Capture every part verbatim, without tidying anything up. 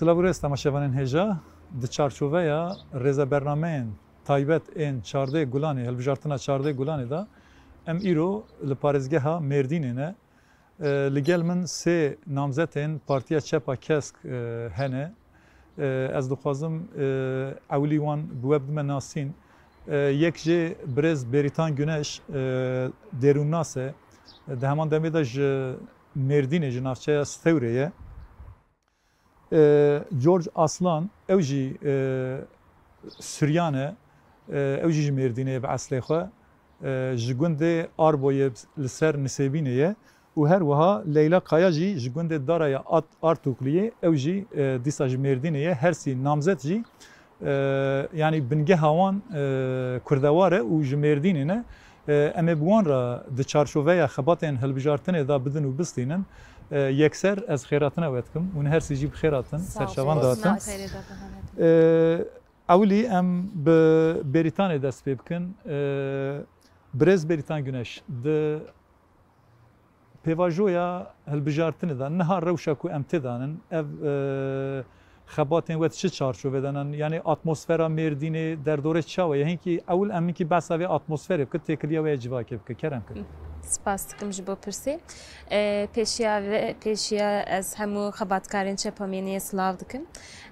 Silav û rêz temaşevanên hêja, di çarçoveya rêzebernameyên taybet ên çardeh Gulanê, hilbijartina çardeh Gulanê de em îro li parêzgeha Mêrdînê ne. E, li gel min sê namzetên Partiya Çepa Kesk, e, hene. E, ez dixwazim, e, ewilî wan bi we bidime nasîn. E, yek jê birêz Bêrîtan Güneş, e, derûnnas e. Di heman demê de ji Mêrdînê, ji navçeya Stewrê ye. E, George Aslan, ew jî, e, Suryan e, e, ew jî ji Mêrdînê ye bi eslê xwe. E, ji gundê Arboyê li ser Nisêbînê ye û her wiha Leyla Kaya jî ji gundê Daraya At-, Artukliyê, ew jî, e, dîsa ji Mêrdînê ye. Her sî namzet jî, e, yanî bingeha wan, e, kurdewar e û ji Mêrdînê ne. E, em ê bi wan re di çarçoveya xebatên hilbijartinê de bidin û bistînin. E, yekser ez xêratina we dikim. Hûn her sî jî bi xêr hatin. Sağ ol. Serçavan de hatin. Sağ ol. Xêrê de bi hemê. E, ewilî em bi Bêrîtanê dest pê bikin. E, Birêz Bêrîtan Güneş, di pêvajoya hilbijartinê de niha rewşa ku em tê de nin, ev, e, xebatên we di çi çarçovê de nin? Yanî atmosfera Mêrdînê derdorê çawa ye? Hinkî ewil em hinkî behsa vê atmosferê bike, têkiliya wê civakê bike. Kerem kir. Spas dikim ji bo pirsê. E, pêşiya ve, pêşiya ez hemû xebatkarên Çepa Mêrdînê silav dikim.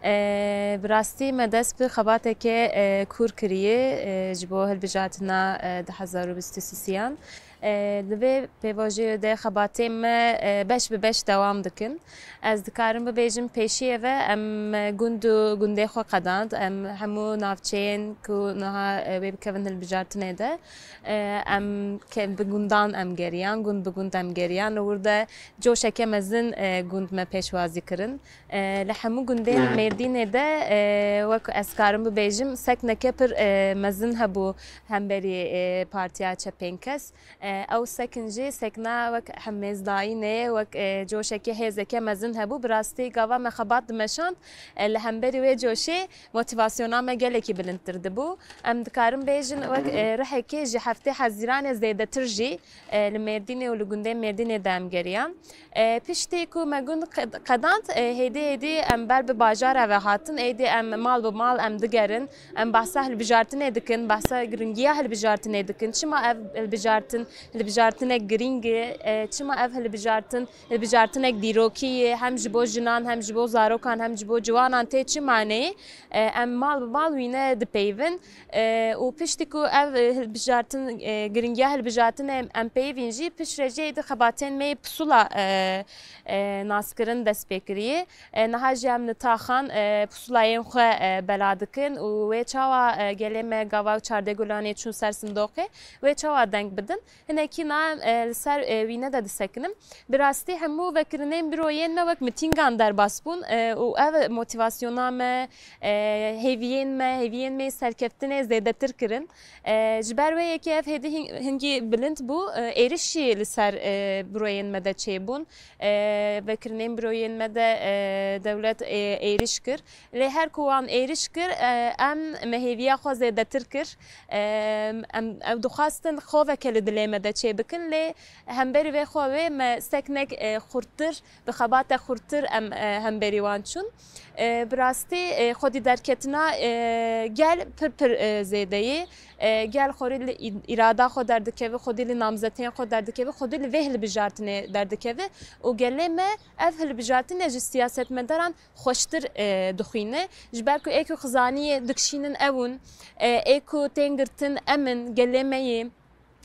E, bi rastî me dest bi xebateke, e, kûr kiriye, e, ji bo hilbijartina, e, du hezar û bîst û sêyan. E, di vê pêvajoyê de xebatên me, e, beş bi beş dewam dikin. Ez dikarim bibêjim pêşiyê ve em gund û gundê xwe qedand. Em hemû navçeyên ku niha, e, wê bikevin hilbijartinê de, e, em ke-, bi gundan em geriyan, gund bi gund em geriyan. Li wir de coşeke mezin, e, gund me pêşwazî kirin. E, li hemû gundên Mêrdînê de, e, wek ez karim bibêjim, sekneke pir, e, mezin hebû hemberî, e, Partiya Çepên Kesk. E, ew sekin jî sekna wek hemêzdayînê, wek, e, coşeke hêzeke mezin hebû. Bi rastî gava me xebat dimeşand, e, li hemberî wê coşê motivasyona me gelekî bilindtir dibû. Em dikarin bêjin wek, e, rihekê ji heftê Hezîranê zêdetir jî, e, li Mêrdînê û li gundên Mêrdînê de em geriyan. E, piştî ku me gund qed-, qedand, e, hêdî hêdî em ber bi bajara ve hatin, êdî em mal bi mal em digerin, em behsa hilbijartinê dikin, behsa giringiya hilbijartinê dikin. Çima ev hilbijartin, hilbijartinek giring e, e, çima ev hilbijartin, hilbijartinek dîrokî ye, hem ji bo jinan, hem ji bo zarokan, hem ji bo ciwanan tê çi maneyê? E, em mal bi mal wîne dipeyvin. E, û piştî ku ev, e, hilbijartin, e, giringiya hilbijartinê em, em peyvîn jî, piştre jî êdî xebatên me yê pusula, e, e, naskirin dest pê kiriye. E, niha jî em li taxan, e, pusulayên xwe, e, bela dikin û wê çawa, e, gelê me gava çardeh Gulanê çûn ser sindoqê, wê çawa deng bidin? Hinekî na, e, li ser, e, wîne de disekinim. Bi rastî hemû vekirinên bîroyên me wek mitîngan derbas bûn, e, û ev motivasyona me, e, hêviyên me, hêviyên me yê serkeftinê zêdetir kirin. E, ji ber wê yekê ev hêdî hin-, hingî bilind bû, e, êrişî li ser, e, bîroyên me de çêbûn. E, vekirinên bîroyên me de, e, dewlet, e, êriş kir. Lê her ku wan êriş kir, e, em me hêviya xwe zêdetir kir. E, em, ew dixwastin xoveke li dilê me de çêbikin, lê hemberî vê xwe wê me seknek, e, xurttir, bi xebate xurttir em, e, hemberî wan çûn. E, bi rastî, e, xwedî derketina, e, gel pir pir, e, zêde ye. E, gel xwedî li î-, îrada xwe derdikeve, xwedî li namzetiyên xwe derdikeve, xwedî li vê hilbijartinê derdikeve û gelê me ev hilbijartine ji siyasetmedaran xweştir, e, dixwîne. Ji ber ku ê ku xizaniyê dikişînin ew in, e, ê ku tên girtin em in, gelê me yê,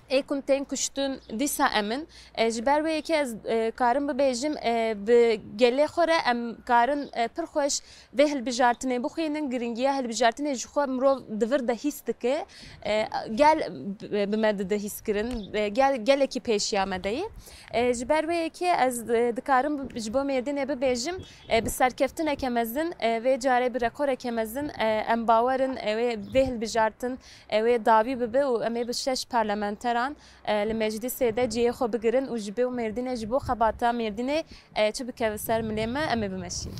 ê ku tên kuştin dîsa em in. E, ji ber wê yekê ez, e, karim bibêjim, e, bi gelê xwe re em karin, e, pir xweş vê hilbijartinê bixwînin, giringiya hilbijartinê ji xwe mirov di vir de hîs dike. E, gel bi, bi me dide hîskirin, e, gel, gelekî pêşiya me de ye. E, ji ber wê yekê ez, e, dikarim ji bo Mêrdînê bibêjim, e, bi serkeftineke mezin, e, vê carê bi rekoreke mezin, e, em bawer in, e, wê, vê hilbijartin, e, wê dawî bibe û em ê bi şeş parlamenteran, e, li meclîsê de cihê xwe bigirin û ji bo Mêrdînê, ji bo xebata Mêrdînê, e, çi bikeve ser milê me, em ê bimeşînin.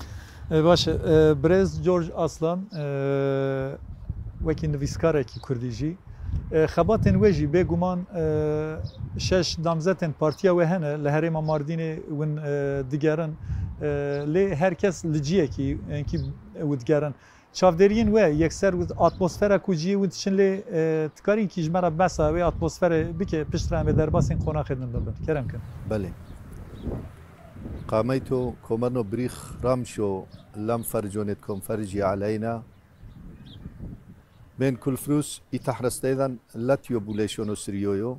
E, baş e, e, birêz George Aslan, e, wekî nivîskarekî kurdî jî, e, xebatên wê jî bêguman, e, şeş namzetên partiya wê hene, li herêma Mardînê win, e, digerin. E, lê her kes li ciyekî, enkî wî digerin. Çavdêriyên we yekser wî atmosfera ku ciyê wî diçin lê, e, dikarî kî ji me re behsa wê atmosferê bike, piştre em ê derbasên qonaxê din bibin. Kerem kin. Belê. Qameyto komerno birîx ramşo lam ferconêt kom fericî aleyna. Bên kulfrûs î tehresteydan letiyo bûleşono siriyoyo.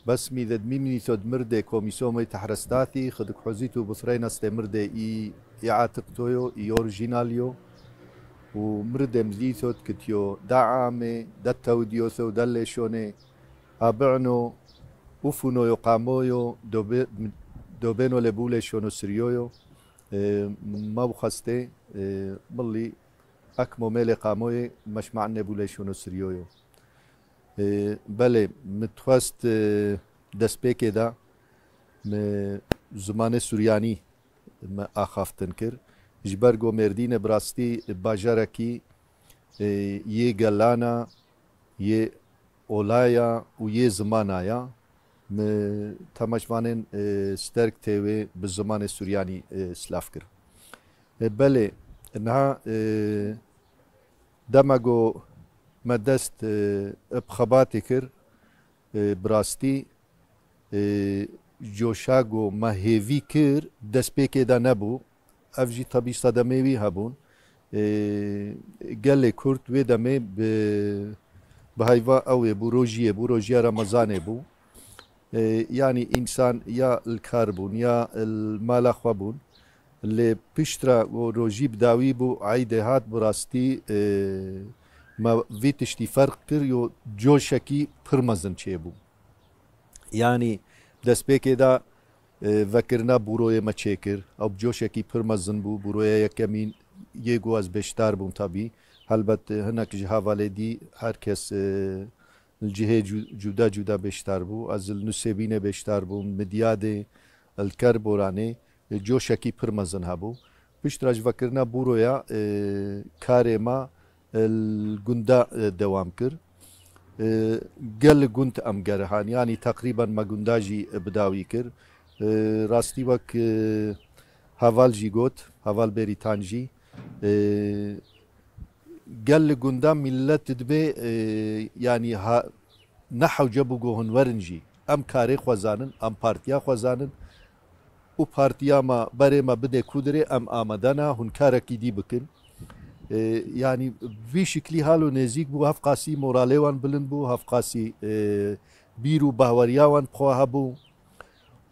Bes mî de mîmnîto di mirdê komîsomê tehrestati, xidikxozît û bifreyna stê mirdê î, î atiqtoyo, î orîjînalyo. Û mirdê mdîto dikitiyo da amê, da tewdiyotho, da lêşonê, abino, ufunoyo, qamoyo, dobe-, dobeno lê bûleşono siriyoyo. E, ma bu xastê, e, milî ekmo mêlê qamoyê meşme'nê bûleşono siriyoyo. E, belê, min dixwest, e, destpêkê de min zimanê Suryanî min axaftin kir. Ji ber ku Mêrdînê bi rastî bajarekî, e, yê gelana, yê olaya û yê zimana ya, min temaşvanên, e, sterk tê wê bi zimanê Suryanî, e, silav kir. E, belê, niha, e, dema ku me dest, e, bi xebatê kir, e, bi rastî, e, coşa ku me hêvî kir, destpêkê de nebû. Ev jî tebî sedemê wî hebûn. E, gelê Kurd wê demê bi, bi heyva ew ê bû, rojiyê bû, rojiya Remezanê bû. E, yanî însan ya li kar bûn, ya li mala xwe bûn. Lê piştre ku rojî bi dawî bû, eydê hat, bi rastî, e, me vî tiştî ferq kir, yo coşekî pir mezin çêbû. Yanî destpêkê de, e, vekirina bûroyê me çêkir. Ew bi coşekî pir mezin bû. Bûroya yekemîn yê ku ez beşdar bûm tabî. Helbet, e, hinek ji hevalê dî her kes, e, li cihê cu-, cuda cuda beşdar bû. Ez li Nusêbînê beşdar bûm, Midyadê, li Kerboranê, e, coşekî pir mezin hebû. Piştre ji vekirina bûroya, e, karê me, e, li gunda, e, dewam kir. E, gel gund em gerihan, yanî teqrîben me gunda jî, e, bi dawî kir. E, rastî wek, e, heval jî got, heval Bêrîtan jî, e, gel li gunda millet dibê, e, yanî ha, ne hewce bû ku hûn werin jî. Em karê xwe zanin, em partiya xwe zanin û partiya me berê me bide ku dirê em amade ne, hûn karekî dî bikin. E, yanî vî şiklî halo nêzîk bû, hevqasî moralê wan bilind bû, hevqasî, e, bîr û bahweriya wan bi xwe hebû.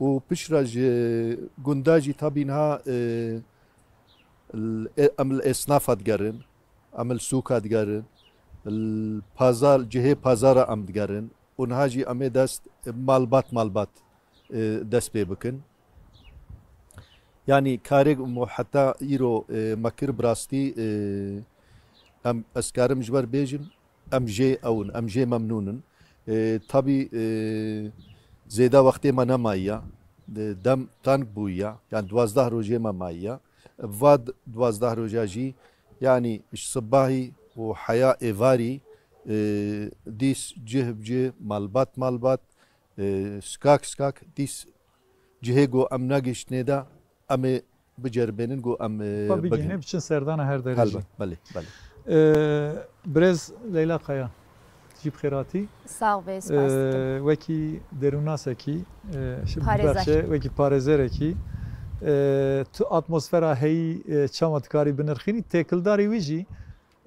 Û piştre ji gunda jî tabî niha, e, l-, e, em li esnafa digerin, em li sûka digerin, li pazar, cihê pazara em digerin û niha jî em ê dest malbat malbat, e, dest pê bikin. Yanî karê mu-, heta îro, e, me kir bi rastî, e, em, ez karim ji ber bêjim, em jê ew in, em jê memnûn in. E, tabî, e, zêde wextê me nemayiya. E, dem teng bûyiya. Yan duwazdeh rojê me mayiya. Va d-, duwazdeh roja jî, yanî ji sibahî û heya êvarî, e, dîs cih bi cih, malbat malbat, e, skak skak, dîs cihê ku em negihiştinê de, em ê biceribênin ku em, e, Xwe bigihîne, bigihînin. Biçin serdana her derê jî. Helbet, belê, belê. E, Birêz Leyla Kaya, tu jî bi xêr hatî. Sax bê, spas dikim. E, wekî derûnasekî, e, şi-, Parêzer. Bibexşe, wekî parêzerekî, e, tu atmosfera heyî, e, çawa dikarî binirxînî, têkildarî wî jî,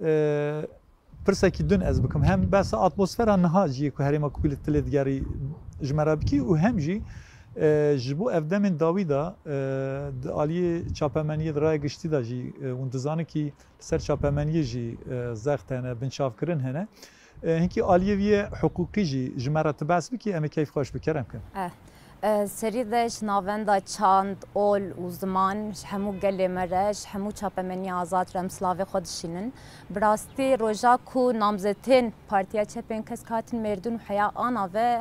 e, pirsekî din ez bikim. Hem behsa atmosfera niha jî ku herêma Kuwî li Tilê digerî ji me re bikî û hem jî, e, ji bo ev demên dawî de, e, di aliyê çapemeniyê di raya giştî de jî, e, hûn dizanin kî li ser çapemeniyê jî, e, zext hene, binçavkirin hene. E, hinkî aliyê vî yê hiqûqî jî ji me re tu behs bikî, em ê keyf xweş bi kerem kin. Eh, e, serî de ji navenda çand, ol û ziman, ji hemû gelê me re, ji hemû çapemeniya azad re em silavê xwe dişînin. Bi rastî roja ku namzetên Partiya Çepên Kesk hatin Mêrdîn û heya ana ve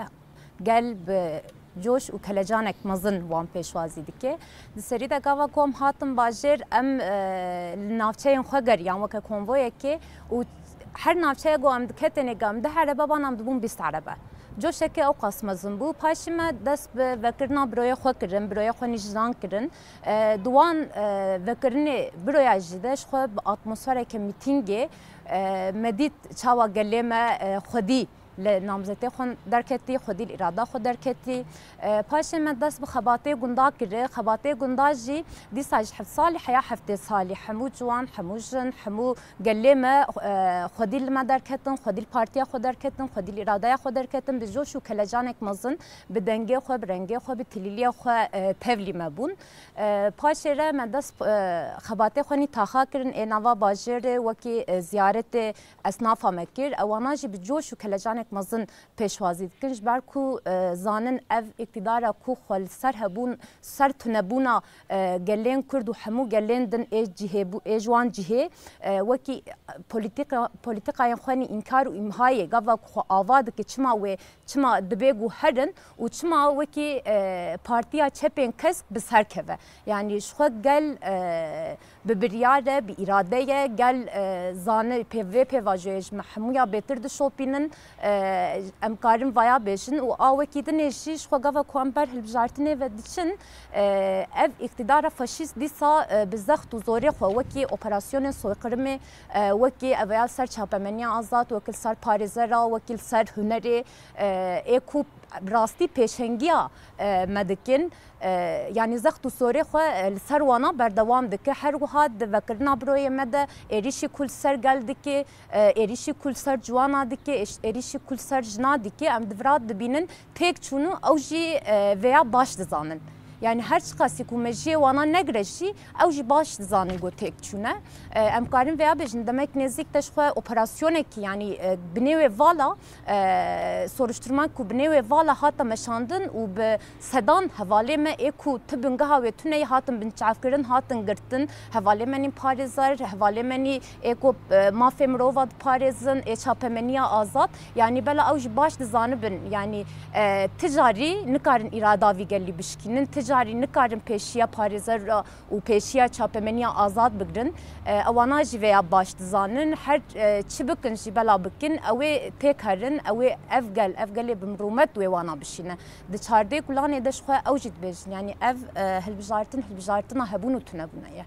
gel bi coş û kelecanek mezin wan pêşwazî dike. Di serî de gava ku em hatin bajêr, em, e, li navçeyên xwe geriyan weke konvoyekê û her navçeye ku em diketêne, ku em deh erebe ban, em dibûn bîst erebe. Coşeke ew qas mezin bû. Paşê me dest bi vekirina biroyê xwe kirin, biroyê xwe nî jinan kirin. E, di wan, e, vekirinê biroya jî de ji xwe bi atmosfereke mîtîngê, e, me dît çawa gelê me, e, xwedî li namzetê xwe derketî, xwedî li îrada xwe derketî. E, paşê me dest bi xebatê gunda kiri. Xebatê gunda jî dîsa ji heft salî heya heftê salî hemû ciwan, hemû jin, hemû gelê me, e, xwedî li me derketin, xwedî li partiya xwe derketin, xwedî li îradeya xwe derketin, bi joş û kelecanek mezin, bi dengê xwe, bi rengê xwe, bi tilîliyê xwe, e, tevlî me bûn. E, paşê re me dest, e, xebatê xwe nî taxa kirin, ê nava bajêrê wekî, e, ziyaretê esnafa me kir. Ewana jî bi coş û kelecanek mezin pêşwazî dikin, ji ber ku, e, zanin ev îktidara ku xwe li ser hebûn, ser tunebûna, e, gelên Kurd û hemû gelên din ê cihê bû, ê ji wan cihê, e, wekî, e, polîtîka-, polîtîkayên xwe nî înkar û îmhayê gava ku xwe ava dike, çima wê, çima dibe ku herin û çima wekî, e, partiya çepên kesk bi ser keve. Yanî ji xwe gel, e, bi biryar e, bi îrade ye, gel, e, zane pê-, vê pêvajoyê ji me hemûya bêtir dişopînin, e, em karin vaya bêjin û a wekî dinê jî ji xwe gava ku em ber hilbijartinê ve diçin, e, ev îktidara faşîst dîsa, e, bi zext û zorê xwe wekî operasyonên soykirimê, e, wekî ev ya li ser çapemeniya azad, wekî li ser parêzera, wekî li ser hunerê, e, ê ku bi rastî pêşengiya, e, me dikin. E, yanî zext û sorê xwe, e, li ser wana berdewam dike. Her wiha di vekirina biroyê me de êrîşî ku li ser gel dike, e, êrîşî ku li ser ciwana dike, êş-, êrîşî ku li ser jina dike, em di vira dibînin têk çûn û ew jî, e, vêya baş dizanin. Yanî her çiqasî ku mejiyê wana negire jî, ew jî baş dizanin ku têk çûne. E, em karin vêya bêjin, demek nêzîk de ji xwe operasyonekî, yanî, e, binê wê vala, e, soruşturman ku binê wê vala hate meşandin û bi sedan hevalê me ê ku tu bingeha wê tune yê hatin binçavkirin, hatin girtin, hevalê me nî parêzer, hevalê me nî ê ku, e, mafê mirova diparêzin, ê çapemeniya azad, yanî bela ew jî baş dizanibin, yanî, e, ti carî nikarin îrada vî gelî bişkînin, ti carî nikarin pêşiya parêzer û pêşiya çapemeniya azad bigirin. E, ewana jî vêya baş dizanin. Her, e, çi bikin jî bela bikin, ew ê têk herin, ew ê ev gel, ev gelê bi mirûmet wê wana bişîne. Di çardê gulanê de ji xwe ew jî dibêjin. Yanî ev, e, hilbijartin, hilbijartina hebûn û tunebûna ye.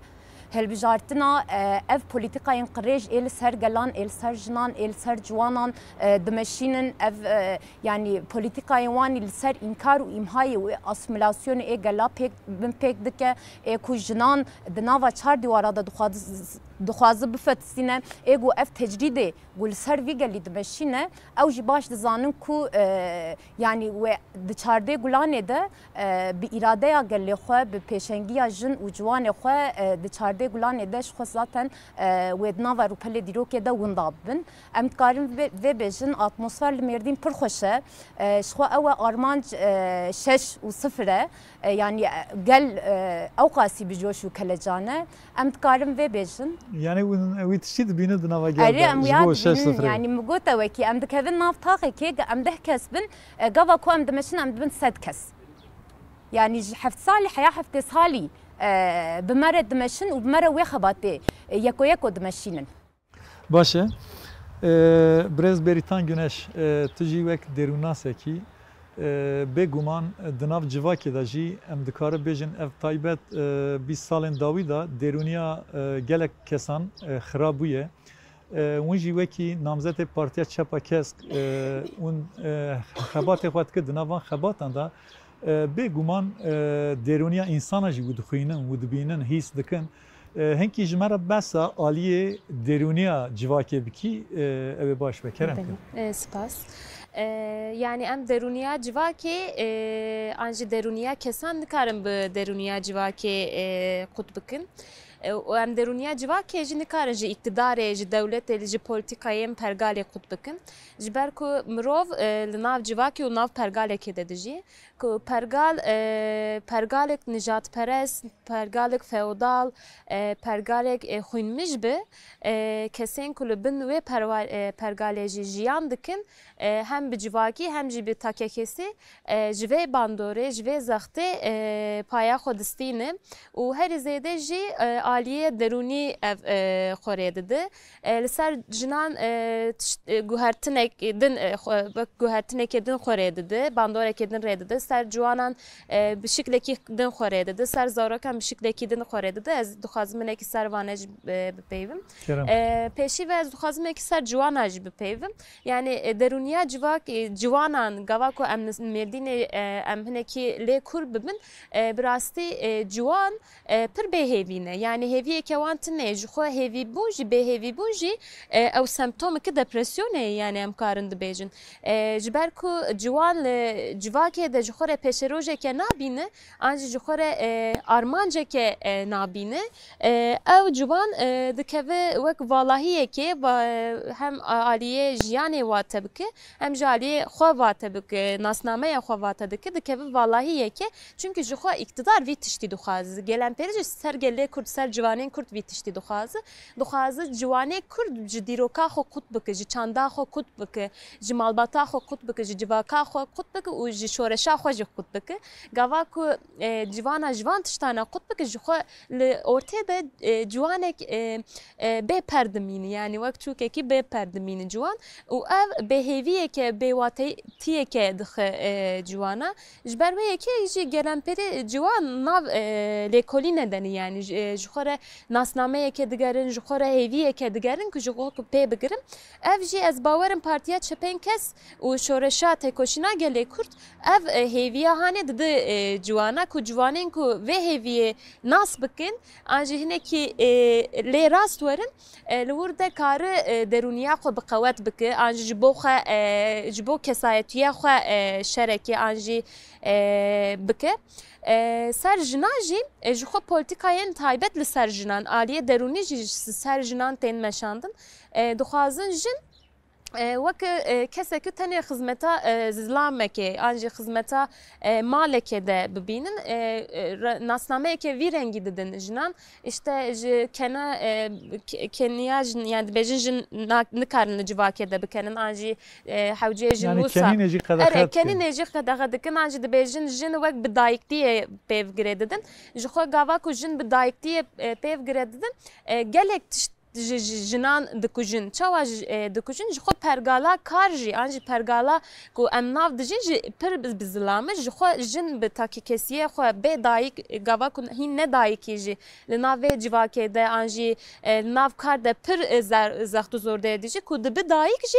Hilbijartina, e, ev polîtîkayên qirêj ê li ser gelan, ê li ser jinan, ê li ser ciwanan, e, dimeşînin. Ev, e, Yanî polîtîkayên wan li ser înkar û îmhayê û asîmîlasyonê ê gela pêk, bin pêk dike, ê ku jinan di nava çar dîwara de dixwaz-, dixwaze bifetisîne, ê ku ev tecrîdê ku li ser vî gelî dimeşîne, ew jî baş dizanin ku, e, yanî wê di çardê gulanê de, e, bi îradeya gelê xwe, bi pêşengiya jin û ciwanê xwe, e, di çardê gulanê de ji xwe zaten, e, wê di nava rûpelê dîrokê de winda bibin. Em dikarin vê, vê bêjin, atmosfer li Mêrdîn pir xweş e. E, ji xwe ew e armanc, e, şeş û sifir e. E, yanî, e, gel, e, ew qasî bi coş û kelecan e. Em dikarin vê bêjin. Yanî wî, wî tiştî dibîne di nava gel Erê, de, em ji wiya bo şeş dibînin, sifirê. Yanî min got ew e kî em dikevin nav taxekê, em deh kes bin, e, gava ku em dimeşin, em dibin sed kes. Yanî ji heft salî heya heftê salî, e, bi me re dimeşin û bi me re wê xebatê, e, yeko yeko dimeşînin. Baş e. E, Birêz Bêrîtan Güneş, e, tu jî wek dêrûnasekî, e, bêguman di nav civakê de jî em dikare bêjin ev taybet, e, bîst salên dawî de dêrûniya, e, gelek kesan, e, xira bûye. E, hûn jî wekî namzetê Partiya Çepa Kesk, e, hûn, e, xebatê xwe dike di nav van xebatan de, e, bêguman, e, dêrûniya însana jî wî dixwînin, wî dibînin, hîs dikin. E, hinkî ji me re behsa aliyê dêrûniya civakê bikî, e, ew ê baş be. Kerem Belê. Kin. E, spas. E, yanî em derûniya civakê, e, an jî derûniya kesan nikarin bi derûniya civakê, e, qut bikin. E, û em derûniya civakê jî nikarin ji îktidarê, ji dewletê, ji polîtîkayên pergalê qut bikin. Ji ber ku mirov, e, li nav civakê û nav pergalekê de dijî. Ku pergal, e, pergalek nijadperest, pergalek feodal, e, pergalek, e, xwînmij bi, e, kesên ku li bin wê perwa-, e, pergalê jî jiyan dikin, e, hem bi civakî hem jî bi takekesî, e, ji vê bandorê, ji vê zextê, e, paya xwe distîne û herî zêde jî, e, Aliyê derûnî ev, e, xwe rê dide. E, li ser jinan, e, tişt, e, guhertinek din, e, xwe, wek guhertinekê din xwe rê dide, bandorekê din rê dide. Ser ciwanan, e, bi şiklekî din xwe rê dide. Ser zarokan bi şiklekî din xwe rê dide. Ez dixwazim hinekî ser vane jî, e, bipeyvim. Kerem. E, pêşî ve ez dixwazim hinekî ser ciwana jî bipeyvim. Yani, e, derûniya civak, e, ciwanan, gava ku em nis-, Mêrdînê, e, em hinekî lê kûr bibin, e, bi rastî, e, ciwan, e, pir bêhêvî ne. Yani hêviyeke wan tune ye. Ji xwe hêvîbûn jî, bêhêvîbûn jî, e, ew semptomeke depresyonê ye, yani em karin dibêjin. E, ji ber ku ciwan li civakê de ji xwe re pêşerojeke nabîne, an jî ji xwe re, e, armanceke, e, nabîne, e, ew ciwan, e, dikeve wek valahiyekê, va-, hem a-, aliyê jiyanê wate bike, hem jî aliyê xwe vate bike, nasnameya xwe vate dike, dikeve valahiyekê. Çimkî ji xwe îktidar vî tiştî dixwaze. Gelemperî jî ser gelê Kurd, ser ciwanên Kurd vî tiştî dixwaze. Dixwaze ciwanê Kurd ji dîroka xwe qut bike, ji çanda xwe qut bike, ji malbata xwe qut bike, ji civaka xwe qut bike û ji şoreşa xwe jî qut bike. Gava ku, e, civana ji van tiştana qut bike, ji xwe li ortê de, e, ciwanek, e, e, bê per dimîne. Yani wek çûkekî bê per dimîne ciwan. Û ev bêhêviyeke, bêwateytiyeke dixe, e, ciwana. Ji ber wê yekê jî gelemperî ciwan nav, e, lêkolîne de ne, yani ji, e, ji xwe re nasnameyeke digerin, ji xwe re hêviyeke digerin ku ji xwe ku pê bigirin. Ev jî ez bawerim Partiya Çepên Kes û Şoreşa Têkoşîna Gelê Kurd ev, e, hêviya hanê dide, e, ciwana ku ciwanên ku vê hêviyê nas bikin, an jî hinekî, e, lê rast werin, e, li wir de kare, e, derûniya xwe bi qewet bike, an jî ji bo xwe, e, ji bo kesayetiya xwe, e, şereke, an jî, e, bike. E, ser jina jî, e, ji xwe polîtîkayên taybet li ser jinan, aliyê derûnî jî ji ser jinan tên meşandin. E, dixwazin jin, e, wek, e, kesek ku tenê xizmeta, e, zilamekê, an jî xizmeta, e, malekê de bibînin, e, e, re-, nasnameyeke vî rengî didin jinan. İşte ji kena, e, ke-, keniya jin, yani dibêjin jin na-, nikarin li civakê de bikenin, an jî, e, hewceyê jin Yani wisa. Kenînê jî qedexe Erê, dikin. Kenînê jî qedexe dikin, an jî dibêjin jin wek bi dayiktiyê pêv girê didin. Ji xwe gava ku jin bi dayiktiyê, e, pêv girê didin, e, gelek tişt ji, ji jinan dikujin. Çawa ji, e, dikujin? Ji xwe pergala kar jî, an jî pergala ku em nav dijîn jî pir bi, bi zilam e. Ji xwe jin bi takîkesiyê xwe bê dayik, gava ku hîn ne dayikî jî li nav vê civakê de an jî, e, li nav kar de pir, e, zer-, zext û zor de dijî, ku dibi dayik jî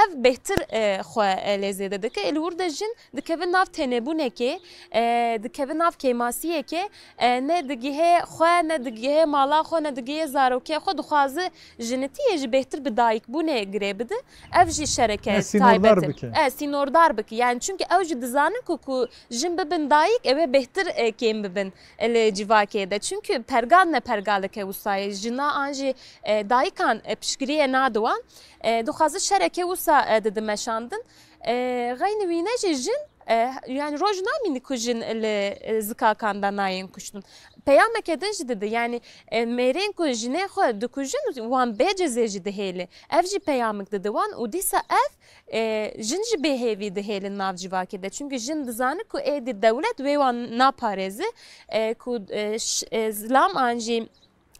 ev bêhtir, e, xwe, e, lê zêde dike. Ê li wir de jin dikeve nav tenêbûnekê, e, dikeve nav kêmasiyekê, e, ne digihê xwe, ne digihê mala xwe, ne digihê zarokê xwe, dixwaze jinitiyê ji bêhtir bi dayikbûnê girê bide. Ev jî şereke Ne sînordar taybet e. bike. E, sînordar bike. Yani çünkü ew jî dizanin ku, ku jin bibin dayik, ew ê bêhtir, e, kêm bibin, e, li civakê de. Çünkü pergal ne pergaleke wisa ye. Jina an jî, e, dayikan, e, piştgiriyê nadiwan. E, dixwaze şereke wisa, e, dide meşandin. E, xeynî wîne jî jin, e, yani roj namîne ku jin li, e, zikakan de nayên kuştin. Peyameke din jî dide. Yani, e, mêrên ku jinê xwe dikujin, wan bê cezê jî dihêle. Ev jî peyamek dide wan û dîsa ev, e, jin jî bêhêvî dihêlin nav civakê de. Çünkü jin dizane ku êdî dewlet wê wan naparêze, e, ku, e, ş-, e, zilam an jî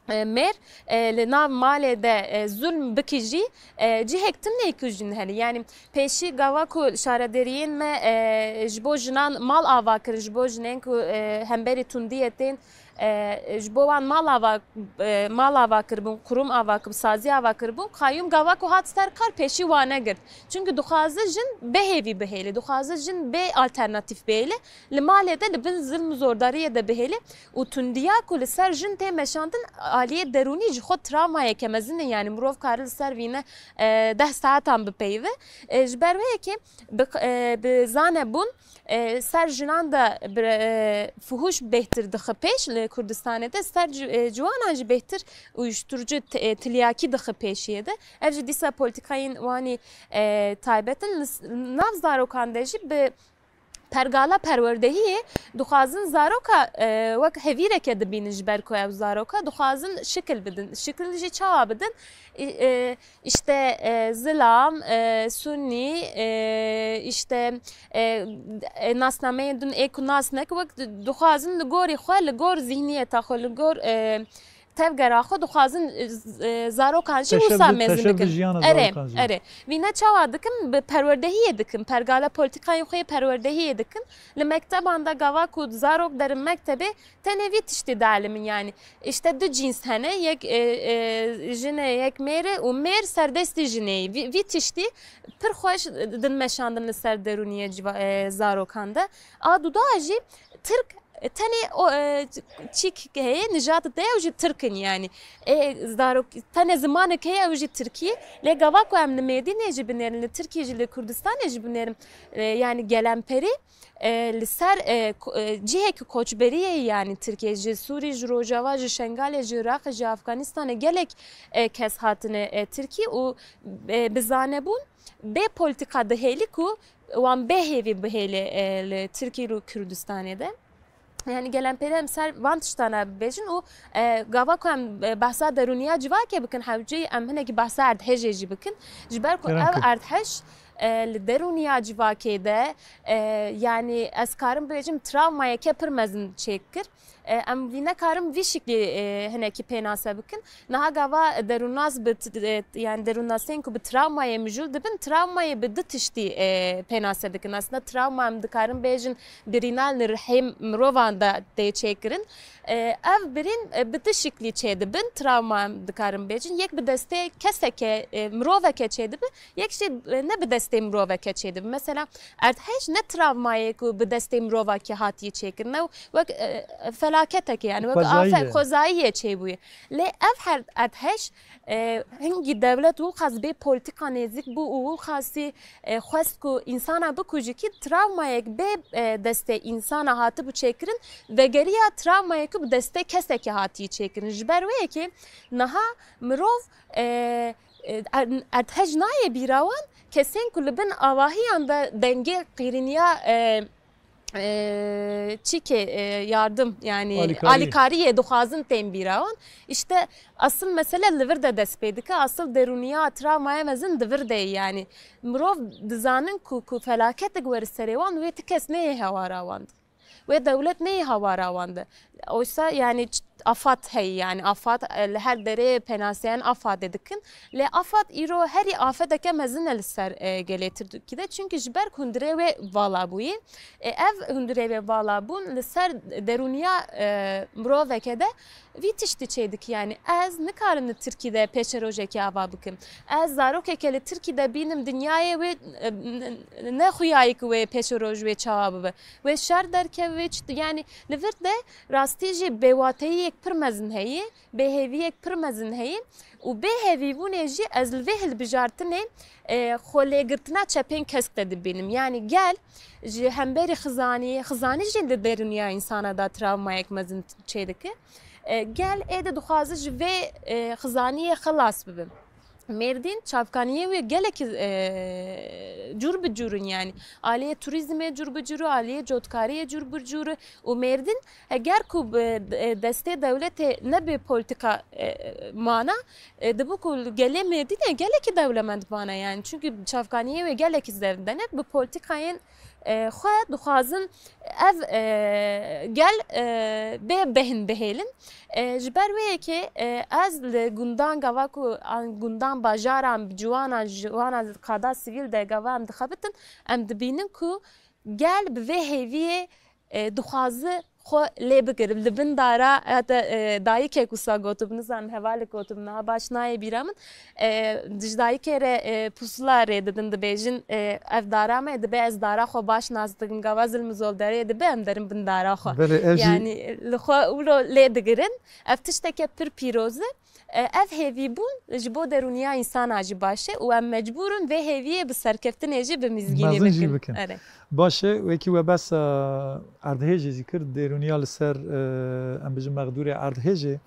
e, mêr, e, li nav malê de, e, zulm bikî jî, e, cihek tune ku jin hene. Yani pêşî gava ku şaredariyên me, e, ji bo jinan mal ava kirin, ji bo jinên ku, e, hemberî tundiyê tên, e, ji bo wan mal ava, e, mal ava kiribûn, qurum ava kiribûn, sazî ava kiribûn, qayûm gava ku hat ser kar pêşî wane girt. Çünkü dixwaze jin bê hêvî bihêle, dixwaze jin bê alternatîf bihêle. Li malê de li bin zilm û zordariyê de bihêle û tundiya ku li ser jin tê meşandin aliyê derûnî ji xwe travmayeke mezin e, yani mirov kare li ser vîne, e, deh saetan bipeyive. E, ji ber wê yekê bi, e, bi zanebûn, e, ser jinan de bi, e, fuhuş bêhtir dixe pêş li Kurdistanê de, ser ci-, e, ciwanan jî bêhtir uyuşturucu t-, e, tilyakî dixe pêşiyê de. Ev jî dîsa polîtîkayên wanî, e, taybet in. Li s-, nav zarokan de jî bi pergala perwerdehiyê dixwazin zaroka, e, wek hevîreke dibînin ji ber ku ew zaroka dixwazin şikil bidin. Şikil jî çawa bidin? Î-, e, işte, e, zilam, e, sunnî, e, işte, e, e, nasnameyên din ê ku nas neke wek di-, dixwazin li gorî xwe, li gor zihniyeta xwe, li gor, e, tevgera xwe dixwazin, e, z-, e, zarokan jî wisa mezin bikin. Erê, erê. Vîne çawa dikin? Bi perwerdehiyê dikin. Pergala polîtîkayên xwe yê perwerdehiyê dikin. Li mekteban de gava ku zarok derin mektebê, tenê vî tiştî dielimin, yanî. Îşte du cîns hene, yek, e, e, jin e, yek mêr e û mêr serdestî jinê ye. Vî, vî tiştî pir xweş din meşandin li ser derûniyê civa-, e, zarokan de. A duda jî Tirk, e, tenê o, e, çîk heye, nijat de ew jî Tirk in, yanî. E, zarok, tenê zimanek heye, ew jî Tirkî. Lê gava ku em li Mêrdînê jî binêrin, li Tirkiyê jî, li Kurdistanê jî binêrin, e, yanî gelemperî, e, li ser, e, ko-, e, cihekî koçberiyê, yanî Tirkiye, ji Sûrî, ji Rojava, ji Şengalê, ji Iraqê, ji Afganistanê gelek, e, kes hatine, e, Tirkî û, e, bi zanebûn bê polîtîka dihêlî ku wan bê hêvî bihêlê, e, li Tirkî û Kurdistanê de. Yanî gelemperî em ser van tiştana bibêjin û, e, gava ku em, e, behsa derûniya civakê bikin, hewceyî em hinekî behsa erdhejê jî bikin. Ji ber ku ev erdhej, e, li derûniya civakê de, e, yanî ez karim bibêjim travmayeke pir mezin çêkir. E, em vî nekarin vî şiklî, e, hinekî pênase bikin. Niha gava derûnnas bi t-, e, yanî derûnnasên ku bi travmayê mijûl dibin, travmayê bi du tiştî, e, pênase dikin. Aslında travma em dikarin bêjin birîna li rihê mirovan de tê çêkirin. E, ev birîn, e, bi du şiklî çêdibin. Travma em dikarin bêjin. Yek bi destê keseke, e, miroveke çêdibe, yek jî, e, ne bi destê miroveke çêdibe. Mesela erdhej ne travmayê ku bi destê mirovakî hatiye çêkirin. Ew wek, e, felaketekê, yani wek afet, xwezayî ye çêbûye. Lê ev her erdhej, e, hingî dewlet û xas bê polîtîka nêzik bû û xasî, e, xwest ku însana bikujî kî travmayek bê, e, destê însana hatibû çêkirin, vegeriya travmayek ku bi destê kesekî hatî çêkirin. Ji ber wê yekê niha mirov, e, e, er-, erdhej nayê bîra wan, kesên ku li bin avahiyan de dengê qîrîniya, e, e, çîkê, e, yardim, yani alîkarî. Alîkariyê dixwazin tên bîra wan. Îşte asıl mesele li vir de dest pê dike. Asıl derûniya travmaya mezin di vir de ye. Yani mirov dizanin ku, ku felaketek weri serê wan, wê ti kes neyê hewara wan de. Wê dewlet neyê hewara wan de. Oysa yani ç-, afat heye, yani afat, e, li her derê penaseyan afadê dikin. Lê afat îro herî afeteke mezin e li ser, e, gelê Tirkî de. Çünkü ji ber hundirê wê vala bûyî. E, ev hundirê wê vala bûn li ser derûniya, e, miroveke de vî tiştî çê dike. Yani ez nikarim li Tirkî de pêşerojekê ava bikim. Ez zarokeke li Tirkî de bînim dinyayê wê, e, n-, n-, ne xuyayî ku wê pêşeroj wê çawa bibe. Wê şer derkeve, wê çi, yani li vir de rastî jî bêwateyiyek pir mezin heye, bêhêviyek pir mezin heye û bê hêvîbûnê jî ez li vê hilbijartinê, e, xwelêgirtina çepên kesk de dibînim. Yani gel ji hemberî xizanî, xizanî jî li derûniya însana da travmayek mezin çêdike. E, gel ê de dixwaze ji vê, e, xizaniyê xelas bibe. Mêrdîn çavkaniyê wê gelekî, e, cûr bi cûr in, yani. Aliyê turîzmê cûr bi cûr, aliyê cotkariyê cûr bi cûr û Mêrdîn heger ku bi, e, destê dewletê ne bi polîtîka, e, mana, e, dibû ku gelê Mêrdînê gelekî dewlemend bana, yani. Çünkü çavkaniyê wê gelekî zevdenek bi polîtîkayên e, xwe dixwazin ev, e, gel, e, bê behin bihêlin. E, ji ber wê yekê, e, ez li gundan gava ku an gundan bajaran bi ciwanan, ciwanan qada sivîl de gava em dixebitin, em dibînin ku gel bi vê hêviyê, e, dixwazi xwe lê bigir. Li bin dara, heta, e, dayikek wisa gotibû, nizanim hevalek gotibû, niha baş nayê bîra min. E, ji dayikê re, e, pusula rê didin, dibêjin, e, ev dara me, dibe ez dara xwe baş nas dikim, gava zilm û zol derê dibe, em derin bin dara xwe. Belê, ev jî. Yani, li xwe wilo lê digirin. Ev tişteke pir pîroz e. E, ev hêvîbûn ji bo derûniya însana jî baş e û em mecbûr in vê hêviyê bi serkeftinê jî bi mizgînî bikin. Mezin jî bikin. Erê. Baş e, wekî we behsa erdhêjê jî kir, derûniya li ser, e, em bijin mexdûrê erdhêjê.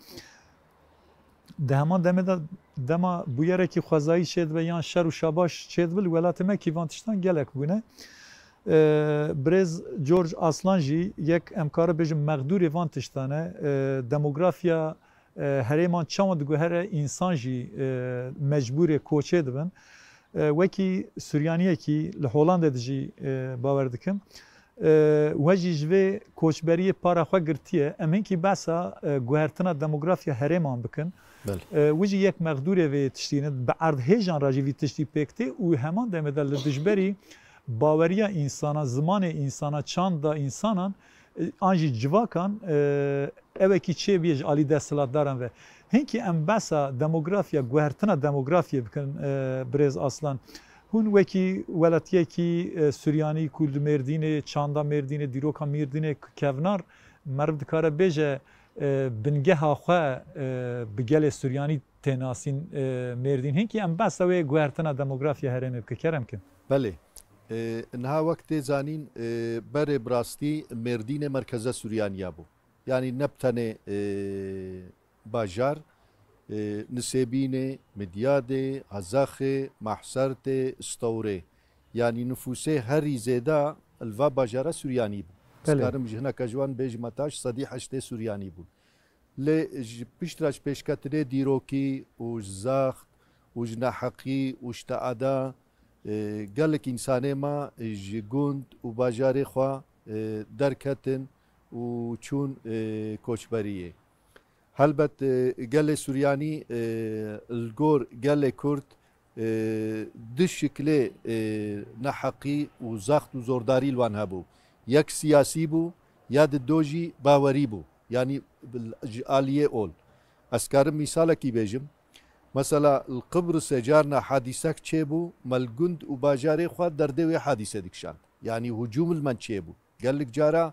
Di heman demê de dema bûyerekî xwezayî çêdibe yan şer û şabaş çêdibe, li welatê me kî van tiştan gelek bûne. E, birêz George Aslan jî yek, em kare bêjin, mexdûrê van tiştan e. E, demografiya e, herêman çawan diguhere, însan jî, e, mecbûrê koçê dibin. E, wekî Suryaniyekî li Holandê de jî, e, bawer dikim. E, we jî ji vê koçberiyê para xwe girtiye. Em hinkî behsa, e, guhertina demografya herêman bikin. Belê. E, wî jî yek mexdûrê vê tiştî ne. Bi erdhêjan re jî vî tiştî pêk tê û heman demê de li dijberî baweriya însana, zimanê însana, çanda însanan, e, an jî civakan, e, ewekî çêbûye ji alî desthilatdaran ve. Hinkî em behsa demografya, guhertina demografyê bikin, e, birêz Aslan. Hûn wekî welatiyekî, e, Suryanî ku li Mêrdînê, çanda Mêrdînê, dîroka Mêrdînê kevnar, meriv dikare bêje, e, bingeha xwe, e, bi gelê Suryanî tê nasîn, e, Mêrdîn. Hinkî em behsa wê guhertina demografya herêmê bike, kerem kin. Belê. E, niha wek tê zanîn, e, berê bi rastî Mêrdînê merkeza Suryaniya bû. Yanî ne bi tenê, e, bajar, e, Nisêbînê, Midyadê, Hezaxê, Mahsertê, Stewrê. Yanî nifûsê herî zêde li va bajara Suryanî bû. Belê. Dikarim ji hineka ji wan bêjim heta ji sedî heştê Suryanî bûn. Lê ji pişt re ji pêşketinê dîrokî û ji zext û ji neheqî û ji teada, e, gelek însanê me ji gund û bajarê xwe, e, derketin û çûn, e, koçberiyê. Helbet, e, gelê Suryanî, e, li gor gelê Kurd, e, du şiklê, e, neheqî û zext û zordarî li wan hebû. Yek siyasî bû, ya di do jî bawerî bû. Yanî ji aliyê ol. Ez karim mîsalekî bêjim. Mesela li Qibrisê carna hadîsek çêbû, me li gund û bajarê xwe derdê wê hadîse dikişand. Yanî hicûm li me çêbû. Gelek cara,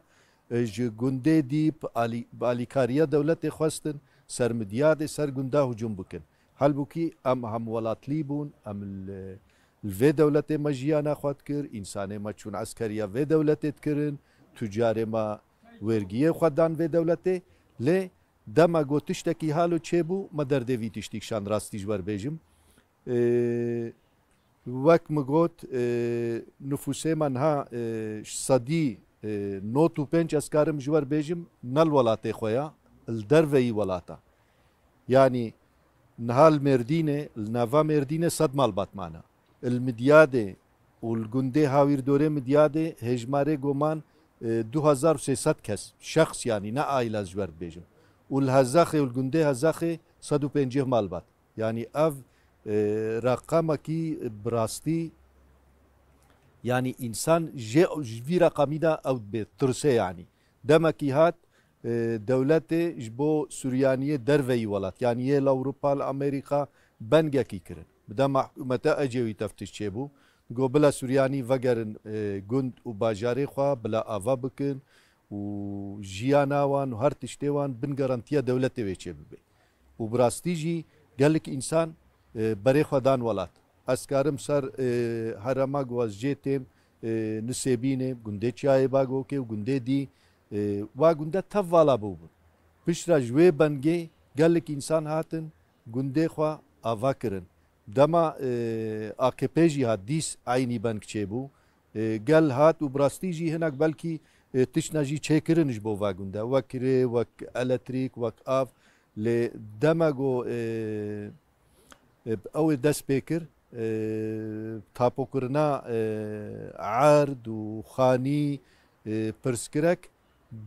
e, ji gundê dî bi alî-, bi alîkariya dewletê xwestin, ser Midyadê, ser gunda hicûm bikin. Halbûkî em hemwelatlî bûn, em li, li vê dewletê me jiyana xwe dikir, însanê me çûn eskeriya vê dewletê dikirin, tucarê me wêrgiyê xwe dan vê dewletê. Lê dema got tiştekî halo çêbû, me derdê vî tiştî kişand, rastî ji we re bêjim. Ee, wek min got, e, nifûsê me niha, e, sedî, e, nod û pênc ez karim ji we re bêjim, ne li welatê xwe ya, li derveyî welata. Yanî niha li Mêrdînê, li nava Mêrdînê sed malbat mane. Li Midyadê û li gundê Hawîrdorê Midyadê hêjmarê goman, e, du hezar û sê sed kes, şexs yanî, ne aîla ji we re bêjim. Û li Hezaxê û li gundê Hezaxê sed û pêncî malbat. Yanî ev, e, reqemekî bi rastî, yanî însan jê, ji vî reqemî de ew dibê, tirse yanî. Demekî hat, e, dewletê ji bo Suryaniyê derveyî welat, yanî yê li Ewropa, li Amerîka bengekî kirin. Bi dema hikûmeta Ecêwî teftiş çêbû, digot bila Suryanî vegerin, e, gund û bajarê xwe, bila ava bikin û jiyana wan û her tiştê wan bin garantiya dewletê wê çêbibe. Û bi rastî jî gelek însan, e, berê xwe dan welat. Ez karim ser, e, herema ku ez jê têm, e, Nisêbînê, gundê Çiyayê Bagokê û gundê dî, e, wa gunda tev vala bûbûn. Piştre ji wê bengê gelek însan hatin gundê xwe ava kirin. Dema, e, A K P jî hat, dîs eynî beng çêbû. E, gel hat û bi rastî jî hinek belkî, e, tiştna jî çêkirin ji bo va gunda. Wek rê, wek eletrîk, wek av. Lê dema ku, e, e, ew ê dest pê kir, e, tapokirina, e, erd û xanî, e, pirsgirek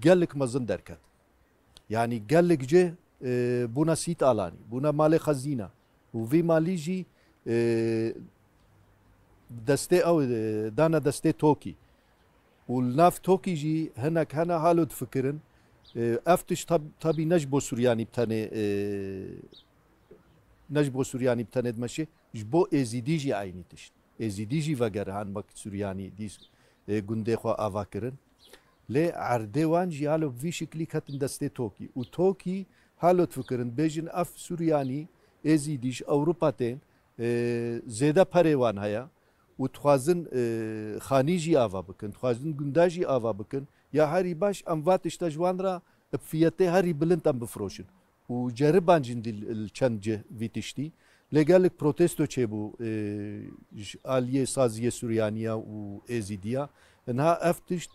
gelek mezin derket. Yanî gelek cih, e, bûne sît alanî, bûne malê xezîna. Û vî malî jî, e, destê ew, e, dane destê tokî. Û li nav tokî jî hinek hene halo difikirin. E, ev tişt tab-, tabî ne ji bo Suryanî bi tenê, e, ne ji bo Suryanî bi tenê dimeşê, ji bo Êzîdî jî eynî tişt. Êzîdî jî veger han wek Suryanî dîs, e, gundê xwe ava kirin. Lê erdê wan jî halo bi vî şiklî ketin destê tokî. Û tokî halo difikirin, bêjin ev Suryanî, Êzîdî ji Ewropa tên, e, zêde perê wan heye û dixwazin, e, xanî jî ava bikin, dixwazin gunda jî ava bikin. Ya herî baş em va tişta ji wan re bi fiyetê herî bilind em bifiroşin. Û ceriban jî li, li çend cih vî tiştî. Lê gelek protesto çêbû, e, ji aliyê saziyê Suryaniya û Êzîdiya. Niha ev tişt,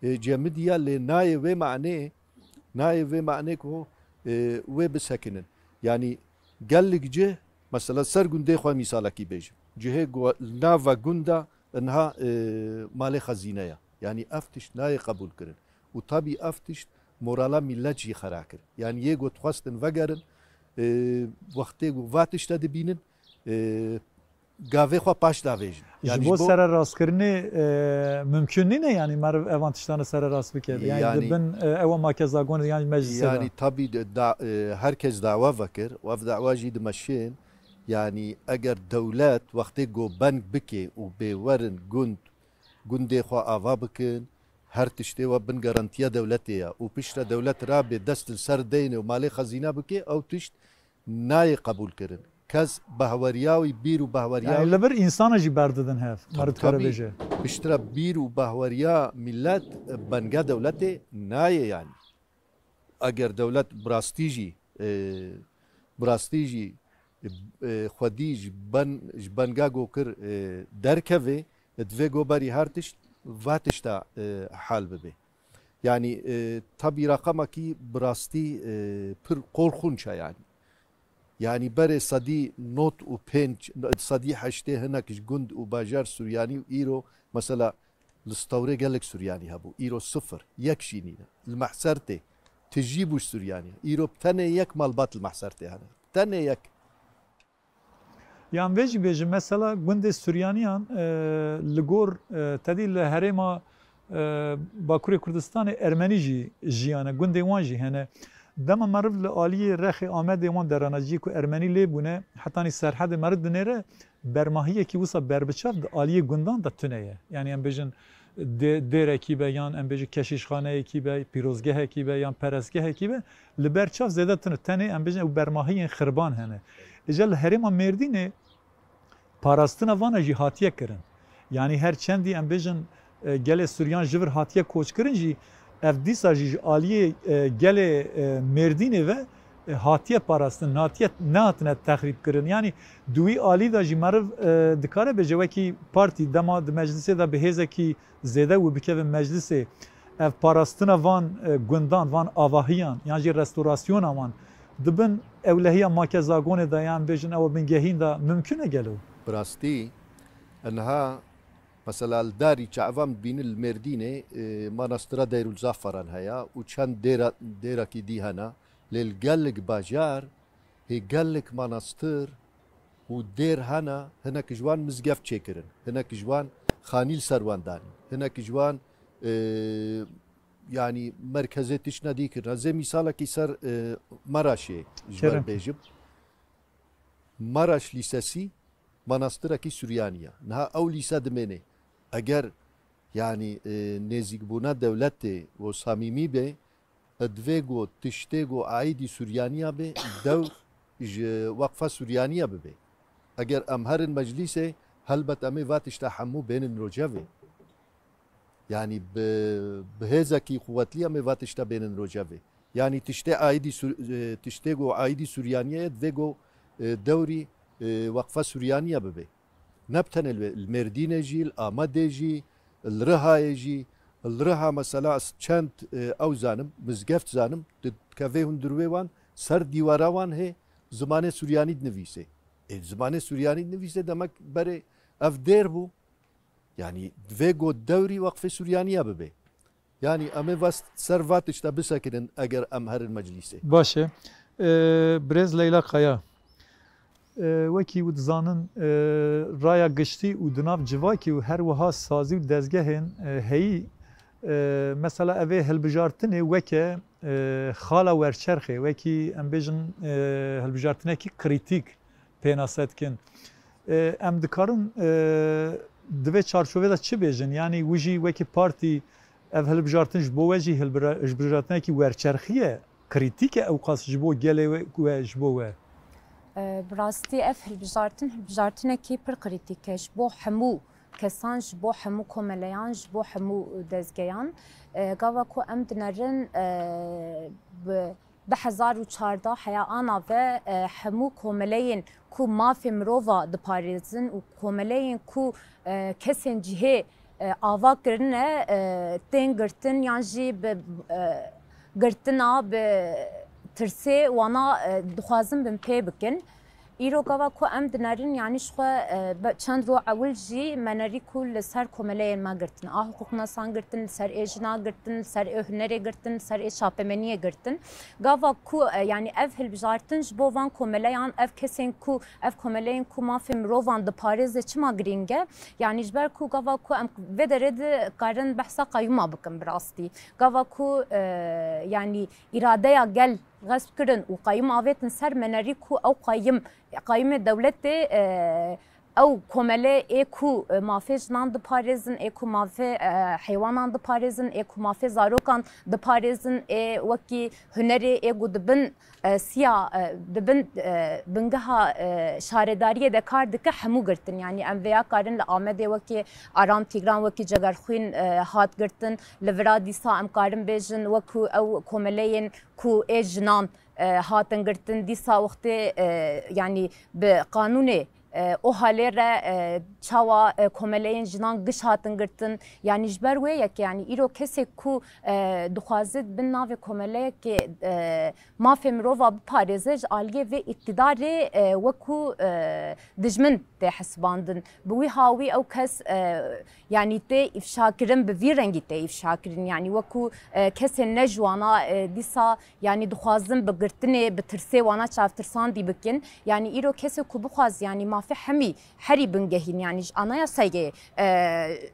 e, cemidî ya, lê nayê wê manê, nayê wê manê ku, e, wê bisekinin. Yanî gelek cih, mesela ser gundê xwe mîsalekî bêjim. Cihê ku li nava gunda niha, e, malê xezîne ye. Yanî ev tişt nayê qebûl kirin. Û tabî ev tişt morala millet jî xera kir. Yanî yê ku dixwestin vegerin, e, wextê ku va tişte dibînin, e, gavê xwe paş davêjin. Ji Yanî bo ji bo sererastkirinê, e, mimkun nîne, yanî meriv evan tiştane sererast bike. Yanî Yanî di bin, e, ewa makezagon yan meclisê de. Yanî tabî de, da, e, her kes dawa vekir û ev dawa jî dimeşên. Yanî eger dewlet wextê ku beng bike û bê werin gund, gundê xwe ava bikin, her tiştê we bin garantiya dewletê ye û piştre dewlet rabê dest li ser deyne û malê xezîna bike, ew tişt nayê qebûl kirin. Kes behweriya wî, bîr û behweriya Yanî wî li vir însana jî berdidin hev. Tabii, Meriv dikare tabii. bêje. Piştre bîr û behweriya millet, e, benga dewletê nayê yanî. Eger dewlet bi rastî jî, e, bi rastî jî, e, xwedî ji ben, ji benga go kir, e, derkeve, divê go berî her tişt, va tişta, e, hal bibe. Yanî, e, tabî raqamekî bi rastî, e, pir qorxunç e yanî. Yanî berê sedî nod û pênc, sedî heştê hinek ji gund û bajar Suryanî û îro mesela li Stewrê gelek Suryanî hebû. Îro sifir, yek jî nîne. Li Mehser tê. Tijî bû ji Suryanî. Îro tenê yek malbat li Mehser tê hene. Tenê yek. Yan vê jî bêjim, mesela gundê Suryaniyan, e, li gor, e, tedî li herêma, e, Bakurê Kurdistanê Ermenî jî jiyane, gundê wan jî hene. Dema meriv li aliyê rexê Amedê wan derana cî ku Ermenî lê bûne, hetanî serhedê meriv dinêre, bermahiyekî wisa berbiçav di aliyê gundan de tune ye. Yanî em bêjin dê-, dêrekî be yan em bêjin keşîşxaneyekî be, pîrozgehekî be yan perestgehekî be, li ber çav zêde tune. Tenê em bêjin ew bermahiyên xirban hene. Îca li herêma Mêrdînê parastina vana jî hatiye kirin. Yanî her çendî em bêjin, e, gelê Suryan ji vir hatiye koçkirin jî, ev dîsa jî ji aliyê, e, gelê, e, Mêrdînê ve, e, hatiye parastin, hatiye, nehatine texrîb kirin. Yanî di wî alî de jî meriv, e, dikare bêje wekî partî dema di meclisê de bi hêzekî zêde wî bikeve meclisê, ev parastina van, e, gundan, van avahiyan yan jî restorasyona wan di bin ewlehiya makezagonê de yan bêjin ew bingehîn de mimkun e gelo? Bi rastî, niha mesela li darî çavan dibînin li Mêrdînê, e, manastira Deyrul Zafaran heye û çend dêra-, dêrekî dî hene. Lê li gelek bajar hê gelek manastir û dêr hene, hinek ji wan mizgeft çêkirin, hinek ji wan xanî li ser wan danîn, hinek ji wan, e, yanî merkezê tiştine dî kirin. Ez ê mîsalekî ser, e, Maraşê ji we Kerem. bêjim. Maraş Lîsesî manastirekî Suryanî ye. Niha ew lîse dimêne. Eger, yanî, e, nêzîkbûna dewletê û samîmî be, e, divê ku tiştê ku aîdî Suryaniya be, dew ji Weqfa Suryaniya bibe. Eger em herin meclîsê, helbet em ê va tişta hemû bênin rojevê. Yanî bi, bi hêzekî quwetlî em ê va tişta bênin rojevê. Yanî tiştê aîdî Sur-, e, tiştê ku aîdî Suryaniyê ye, divê ku, e, dewrî, e, Weqfa Suryaniya bibe. Ne bi tenê li, li Mêrdînê jî, li Amedê jî, li Rihayê jî, li Riha mesela ez çend, e, ew zanim, mizgeft zanim, di kevê hundirwê wan, ser dîwara wan hê zimanê Suryanî dinivîsê. Ê, zimanê Suryanî dinivîsê demek berê ev dêr bû. Yanî divê ku dewrî Weqfê Suryaniya bibe. Yanî em ê va ser va tişta bisekirin eger em herin meclîsê. Baş e. E, birêz Leyla Kaya. E, wekî wî dizanin, e, raya giştî û di nav civakî û her wiha sazî û dezgehên, e, heyî, e, mesela evê hilbijartinê weke, e, xala werçerxê, wekî em bêjin, e, hilbijartinekî krîtîk pênase dikin. E, em dikarin, e, di vê çarçovê de çi bêjin? Yanî wî jî wekî partî ev hilbijartin ji bo we jî hilbira-, hilbijartinekî werçerxî ye, krîtîk e ewqas ji bo gelê we, we, ji bo we? E, bi rastî ev hilbijartin, hilbijartinekî pir krîtîk e ji bo hemû kesan, ji bo hemû komeleyan, ji bo hemû dezgeyan. E, gava ku em dinerin, e, bi du hezar û çardeh heya ana ve, e, hemû komeleyên ku mafê mirova diparêzin û komeleyên ku, e, kesên cihê, e, ava kirine, e, tên girtin yan jî bi, e, girtina bi tirsê wana, e, dixwazin binpê bikin. Îro gava ku em dinerin, yanî ji xwe, e, be-, çend ro ewil jî me nerî ku li ser komeleyên me girtin, a hiqûqnasan girtin, li ser ê jina girtin, li ser ê hunerê girtin, li ser ê çapemeniyê girtin. Gava ku, e, yanî ev hilbijartin ji bo van komeleyan, ev kesên ku, ev komeleyên ku mafê mirovan diparêze çima girîng e? Yanî ji ber ku gava ku em vê derê dikarin behsa qayûma bikin bi rastî. Gava ku, e, yanî îradeya gel xesp kirin û qayûm avêtin ser me nerî ku ew qayûm, qayûmê dewletê, e, ew komele ê ku, e, mafê jinan diparêzin, ê ku mafê, e, heywanan diparêzin, ê ku mafê zarokan diparêzin, ê wekî hunerê ê ku di bin, e, siya, e, di bin, e, bingeha, e, şaredariyê de kar dike hemû girtin. Yanî em vêya karin li Amedê wekî Aram Tîgran wekî Cegerxwîn, e, hat girtin. Li vira dîsa em karin bêjin wekû ew komeleyên ku ê jinan, e, hatin girtin, dîsa wextê, e, yanî bi qanûnê, e, OHALê re, e, çawa, e, komeleyên jinan giş hatin girtin. Yanî ji ber wê yekê, yanî îro kesê ku, e, dixwaze di bin navê komeleyekê, e, mafê mirova biparêze, ji aliyê vê îktidarê, e, wekû, e, dijmin tê hesibandin. Bi wî hawî ew kes, e, yanî tê îfşakirin, bi vî rengî tê îfşakirin. Yanî wekû, e, kesên ne ji wana, e, dîsa, yanî dixwazin bi girtinê, bi tirsê wana çavtirsandî bikin. Yanî îro kesê ku bixwaz, yanî mafê hemî herî bingehîn, yanî ji anayasayê, e,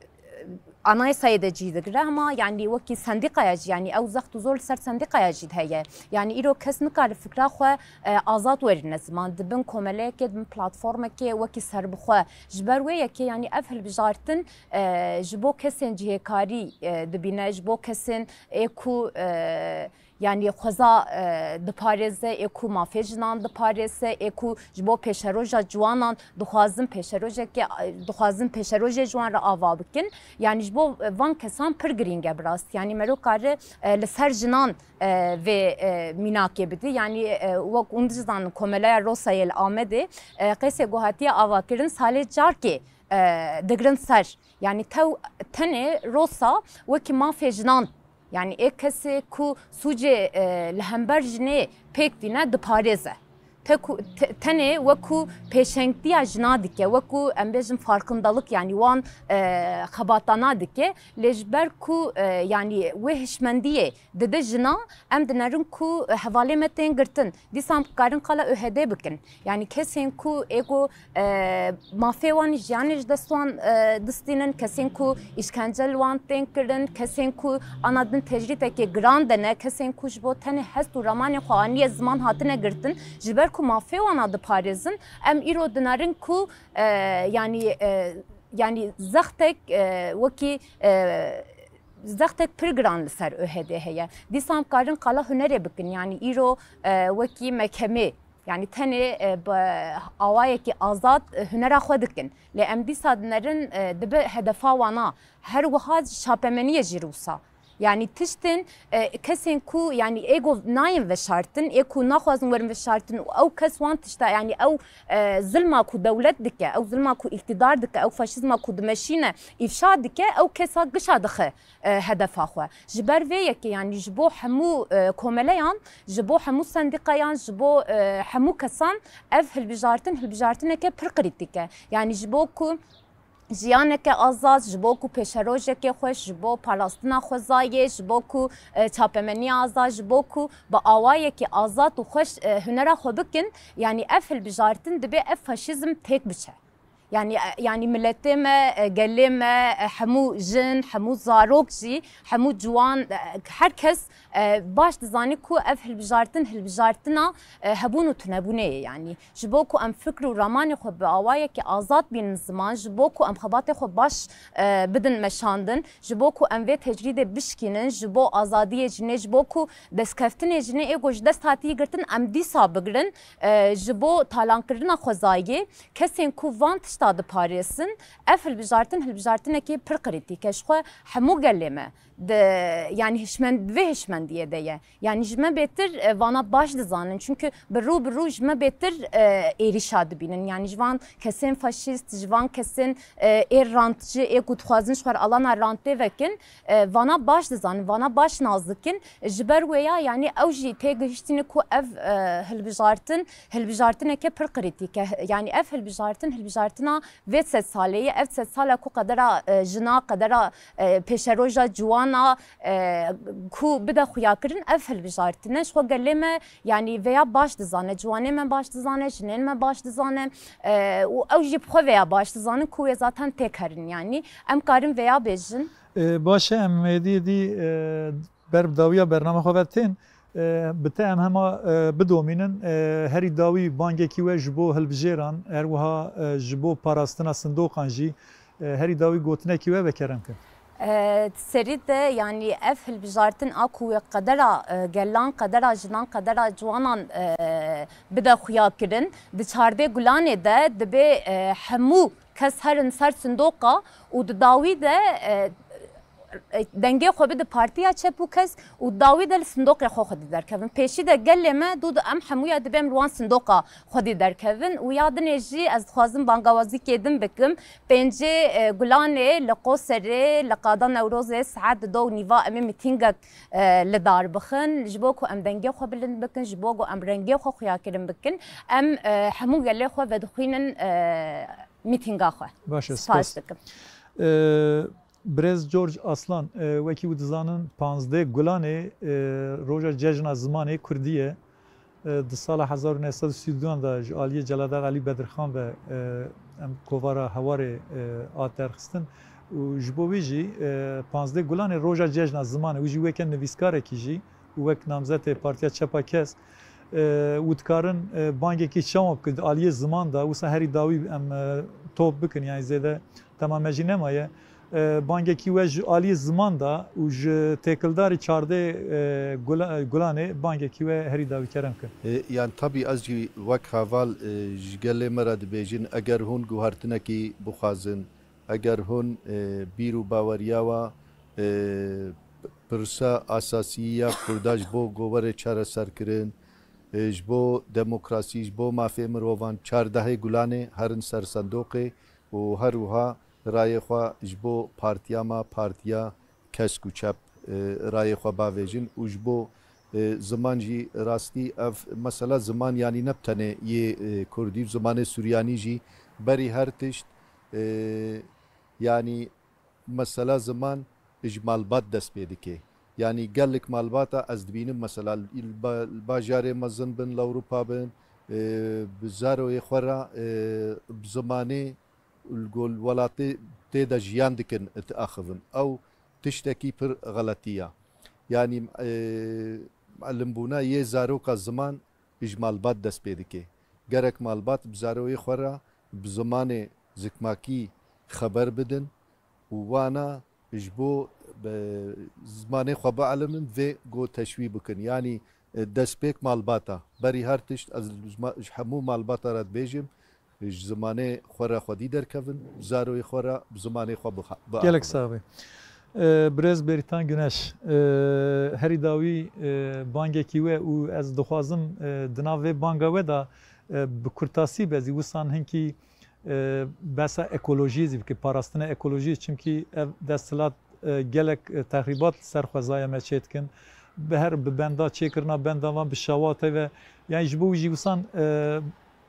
anayasayê de cî digire, hema yanî wekî sendîkaya jî, yanî ew zext û zor li ser sendîkaya jî de heye. Yanî îro kes nikare fikra xwe, e, azad werîne ziman, di bin komeleyekê, di bin platformekê wekî serbixwe. Ji ber wê yekê, yanî ev hilbijartin, e, ji bo kesên cihêkarî, e, dibîne, ji bo kesên ê ku, e, yanî xweza, e, diparêze, ê ku mafê jinan diparêze, ê ku ji bo pêşeroja ciwanan dixwazin pêşerojeke, e, dixwazin pêşerojê ji wan re ava bikin. Yanî ji bo, e, van kesan pir girîng e bi rastî. Yanî mero kare, e, li ser jinan, e, vê, e, mînakê bidî. Yanî, e, wek hûn dizanin Komeleya Rosayê li Amedê, e, qeysê ku hatiye avakirin salê carkê, e, digirin ser. Yanî tew, tenê Rosa wekî mafê jinan, yanî ê kesê ku sûcê, e, li hember jinê pêk tîne diparêze. Te ku, te-, tenê wekû pêşengtiya jina dike, wekû em bêjin farkındalık, yanî wan, e, xebatana dike. Lê ji ber ku, e, yanî wê hişmendiyê dide jina, em dinerin ku, e, hevalê me tên girtin. Dîsa em karin qala ÖHD bikin. Yanî kesên ku ê ku, e, mafê wan, jiyanê ji dest wan, e, distînin, kesên ku îşkence li wan tên kirin, kesên ku ana din tecrîdekê giran de ne, kesên ku ji bo tenê hest û ramanê xwe aniye ziman hatine girtin, ji ber ku mafê wana diparêzin, em îro dinerin ku, e, yanî, e, yanî zextek, e, wekî, e, zextek pir giran li ser ÖHD heye. Dîsa em karin qala hunerê bikin, yanî îro, e, wekî mekemê, yanî tenê, e, bi awayekî azad, e, hunera xwe dikin. Lê em dîsa dinerin, e, dibe hedefa wana. Her wiha çapemeniyê jî rûsa. Yanî tiştên, e, kesên ku, yanî ê ku nayên veşartin, ê ku naxwazin werin veşartin û ew kes wan tişta, yanî ew, e, zilma ku dewlet dike, ew zilma ku îktidar dike, ew faşîzma ku dimeşîne, îfşa dike, ew kesa gişa dixe, e, hedefa xwe. Ji ber vê yekê, yanî ji bo hemû, e, komeleyan, ji bo hemû sendîqayan, ji bo, e, hemû kesan ev hilbijartin, hilbijartineke pir krîtîk e. Yanî ji bo ku jiyaneke azad, ji bo ku pêşerojeke xweş, ji bo parastina xwezayê, ji bo ku, e, çapemeniya azad, ji bo ku bi awayekî azad û xweş, e, hunera xwe bikin, yanî ev hilbijartin dibe ev faşîzm têk biçe. Yanî, e, yanî miletê me, e, gelê me, e, hemû jin, hemû zarok jî, hemû ciwan, e, her kes, e, baş dizanî ku ev hilbijartin, hilbijartina, e, hebûn û tunebûnê ye. Yanî ji bo ku em fikr û ramanê xwe bi awayekî azad bînin ziman, ji bo ku em xebatê xwe baş, e, bidin meşandin, ji bo ku em vê tecrîdê bişkînin, ji bo azadiyê jinê, ji bo ku destkeftinê jinê ê ku ji dest hatî girtin, em dîsa bigirin, e, ji bo talankirina xwezayê, kesên ku van tişta diparêsin, ev hilbijartin, hilbijartinekî pir krîtîk e. Ji xwe hemû gelê me di, yanî hişmend-, vê hişmend Diye de ye. Yani ji me bêtir, e, vana baş dizanin. Çünkü bi rû bi rû ji me bêtir, e, êrîşa dibînin. Yani ji van kesên faşîst, ji van kesên, e, ê rantçi, ê ku dixwazin ji xwe re alana rantê vekin, e, vana baş dizanin, vana baş nas dikin. Ji ber wê ya, yani ew jî tê gihiştîne ku ev, e, hilbijartin, hilbijartineke pir krîtîk e. Yani ev hilbijartin, hilbijartina vê sed salê ye. Ev sed sala ku qedera, e, jina, qedera, e, pêşeroja ciwana, e, ku bide xuyakirin, ev hilbijartine. Ji xwe gelê me, yani vêya baş dizane, ciwanê me baş dizane, jinên me baş dizane, e, û ew jî bi xwe vêya baş dizanin ku wê zaten têk herin, yani. Em karin vêya bêjin. E, baş e, em êdî êdî, e, ber bi dawiya bername xwe ve tên. E, bi te em hema, e, bidomînin. E, herî dawî bangekî we ji bo hilbijêran, her wiha, e, ji bo parastina sindoqan jî, e, herî dawî gotinekî we vekerem kin. E, serî de, yani ev hilbijartin a ku wê qedera, e, gelan, qedera jinan, qedera ciwanan, e, bide xuya kirin, di çardê Gulanê de dibê, e, hemû kes herin ser sindoqa û di dawî de, e, e, dengê xwe bide partiya çep û kes û dawî de li sindoqê xwe xwedî derkevin. Pêşî de gelê me dû di em hemûya dibêm li wan sindoqa xwedî derkevin û ya dinê jî ez dixwazim bangawazîkê din bikim. Pêncê, e, Gulanê li Qoserê li qada Newrozê saet di do û nîva em ê mîtîngek, e, li dar bixin. Ji bo ku em dengê xwe bilind bikin, ji bo ku em rengê xwe xuyakirin bikin, em, e, hemû gelê xwe vedixwînin, e, mîtînga xwe. Baş e, spas spas. Dikim. E, Birêz George Aslan, e, wekî hûn dizanin, panzdeh Gulanê, e, roja cejna zimanê kurdî ye. E, di sala hezar û neh sed û sî û duyan de ji aliyê Celadar Elî Bedirxan ve, e, em kovara Hewarê, e, hat derxistin. Û ji bo wî jî, e, panzdeh Gulanê roja cejna zimanê, wî jî weke nivîskarekî jî û wek namzetê Partiya Çepa Kes, e, û dikarin, e, bangekî çawa bikin di aliyê ziman de, wisa herî dawî em, e, top bikin, yani zêde tema me jî nemaye. E, bangekî we ji aliyê ziman de û ji têkildarî çardê, e, Gula-, Gulanê bangekî we herî dawî kerem kin. E, yani tabî ez jî wek heval, e, ji gelê me re dibêjin, eger hûn guhertinekî bixwazin, eger hûn, e, bîr û baweriya we, e, pirsa asasî ya Kurda ji bo ku were çareserkirin, e, ji bo demokrasî, ji bo mafê mirovan, çardehê Gulanê herin ser sendoqê û her wiha rayê xwe ji bo partiya me, partiya kesk û çep, e, rayê xwe bavêjin û ji bo, e, ziman jî rastî ev mesela ziman, yanî ne bi tenê yê, e, kurdî, zimanê suryanî jî berî her tişt, e, yanî mesela ziman ji malbat dest pê dike. Yanî gelek malbata ez dibînim mesela li ba-, li bajarê mezin bin, li Ewropa bin, e, bi zaroyê xwe re, e, bi zimanê li gol welatê tê de jiyan dikin, diaxivin. Ew tiştekî pir xeletî ya. Yanî, e, mielimbûna yê zaroka ziman ji malbat dest pê dike. Gerek malbat bi zaroyê xwe re bi zimanê zikmakî xeber bidin û wana ji bo, e, zimanê xwe bielimin, vê ku teşwî bikin. Yanî, e, destpêk malbata. Berî her tişt ez ji ma-, ji hemû malbata re dibêjim, ji zimanê xwe re xwedî derkevin, bi zaroyê xwe re, bi zimanê xwe bixa-, biaxivin. Gelek sax be. E, Birêz Bêrîtan Guneş, e, herî dawî, e, bangekî we û ez dixwazim, e, di nav vê banga we de, e, bi kurtasî be zî wisan hinkî, e, behsa ekolojiyê zî bike, parastina ekolojiyê, çimkî ev desthilat, e, gelek, e, texrîbat li ser xwezaya me çê dikin. Bi her, bi benda çêkirina benda van, bi şewatê ve, yani ji bo wî jî wisan, e,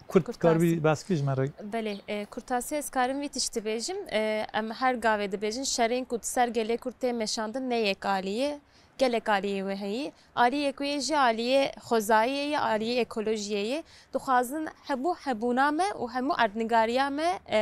kurt Kurtasî. Karibî behs bikî ji me re? Belê, e, kurtasî ez karim vî tiştî bêjim. E, em her gavê dibêjin şerên ku di ser gelê Kurd tê meşandin ne yek alî ye, gelek aliyê wê heyî. Aliyê ku yê jî aliyê xwezayiyê ye, aliyê ekolojiyê ye. Dixwazin hemû hebûna me û hemû erdnîgariya me, e,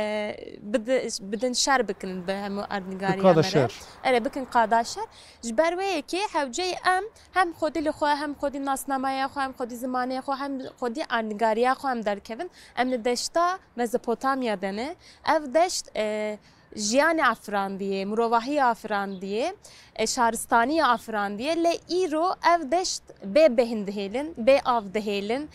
bidi-, bidin şer bikin bi hemû erdnîgariya me re. Bi qada şer. Erê, bikin qada şer. Ji ber wê yekê hewceyî em hem xwedî li xwe, hem xwedî nasnameya xwe, hem xwedî zimanê xwe, hem xwedî erdnîgariya xwe em derkevin. Em li deşta Mezopotamya de ne. Ev deşt, e, jiyanê afirandiye, mirovahiyê afirandiye, e, şaristaniye afirandiye. Lê îro ev deşt bê bêhn dihêlin, bê av dihêlin,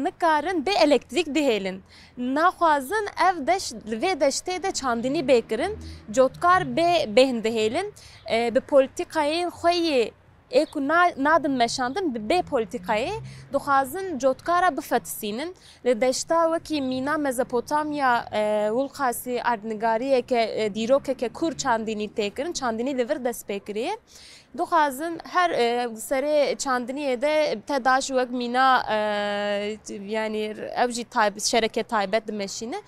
nikarin bê elektrîk dihêlin. Naxwazin ev deşt, li vê deştê de çandinî bê kirin, cotkar bê bêhn dihêlin, e, bi polîtîkayên xwe yê Ê ku na-, nadin meşandin bi bê polîtîkayê, dixwazin cotkara bifetisînin. Li deşta wekî mîna Mezopotamya, e, Wilqasî erdnigariyeke, e, dîrokeke kûr çandinî tê kirin, çandinî li vir dest pê kiriye. Dixwazin her, e, serê çandiniyê de TEDAŞ wek mîna, e, yanî ew jî tayb-, şereke taybet dimeşîne.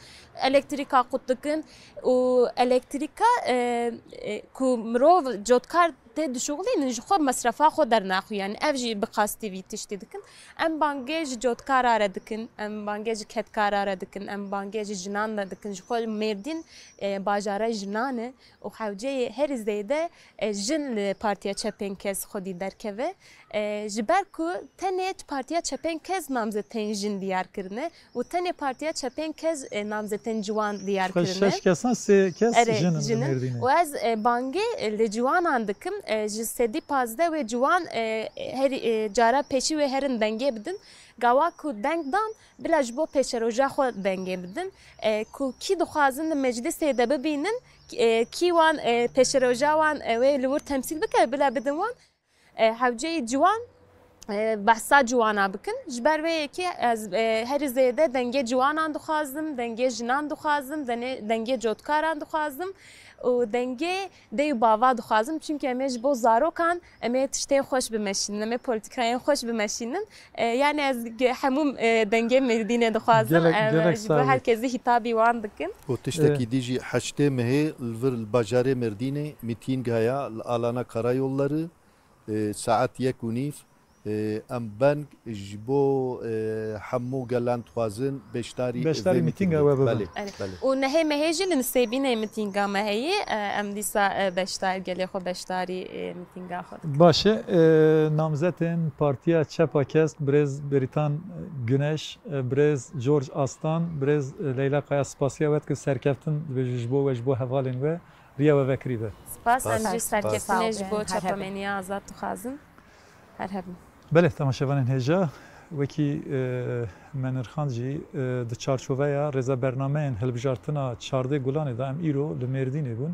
Elektrîka qut dikin û elektrîka, e, e, ku mirov cotkar tê dişuxulînin, ji xwe mesrefa xwe dernaxû. Yanî ev jî bi qastî vî tiştî dikin. Em bangê ji cotkara re dikin, em bangê ji kedkara re dikin, em bangê ji jinan re dikin. Ji xwe Mêrdîn, e, bajara jinan e û hewceyê herî zêde, e, jin li Partiya Çepên Kesk xwedî derkeve. E, ji ber ku tenê Partiya Çepên Kesk namzetên jin diyar kirine û tenê Partiya Çepên Kesk, e, namzetên ciwan diyar Xwe kirine. Şeş kesan sê kes Erê, jin in li jin in. Mêrdînê. Û ez, e, bangê, e, li ciwanan dikim, e, ji sedî pazdeh wê ciwan, e, herî, e, cara pêşî wê herin dengê bidin. Gawa ku deng dan, bila ji bo pêşeroja xwe dengê bidin. E, ku kî dixwazin di meclisê de bibînin, e, kî wan, e, pêşeroja wan, e, wê li wir temsîl bike, bila bidin wan. E, hewceyî ciwan, e, behsa ciwana bikin. Ji ber wê yekê ez, e, herî zêde dengê ciwanan dixwazim, dengê jinan dixwazim, denê-, dengê cotkaran dixwazim û dengê dê û bava dixwazim. Çimkî em ê ji bo zarokan, em ê tiştên xweş bimeşînin, em ê polîtîkayên xweş bimeşînin. E, yani ez ge-, hemû, e, dengê Mêrdînê dixwazim. Gelek, em, gelek ji bo sağ ol. Her kesî hîtabî wan dikin. û tiştekî Ee. dî jî heştê mehê li vir li bajarê Mêrdînê mîtîng heye li alana karayolları, e, saet yek û nîv, e, em beng ji bo, e, hemû gelan dixwazin beşdarî Beşdarî vê mîtînga mîtîngê we bibin. Belê, Erê. belê. Û nehê mehê jî li Nisêbînê mîtînga me heye. E, em dîsa, e, beşdar, gelê xwe beşdarî, e, mîtînga xwe dikin. Baş e, e, namzetên Partiya Çepa Kesk, birêz Bêrîtan Guneş, e, birêz George Aslan, birêz, e, Leyla Kaya, spasiya we dikin, serkeftin dibêjin ji bo we, ji bo hevalên we, riya we vekirî be. Spas, em Spas, jî spas. serkeftinê ji bo Sağ olun. Her hebin. Çapemeniya Azad dixwazin. Her hebin. Belê, temaşevanên hêja, wekî, e, me nirxand jî, e, di çarçoveya rêzebernameyên hilbijartina çardê Gulanê de em îro li Mêrdînê bûn.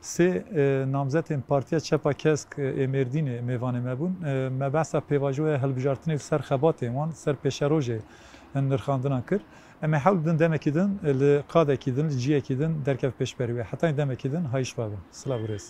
Sê, e, namzetên Partiya Çepa Kesk, e, ê Mêrdînê mêvanê me bûn. E, me behsa pêvajoya hilbijartinê li ser xebatên wan, ser pêşerojê nirxandinan kir. Em ê hewl bidin demekî din, e, li qadekî din, li ciyekî din derkev pêşberî we. Hetayê demekî din, hay ji xwe bin. Silav û rêz.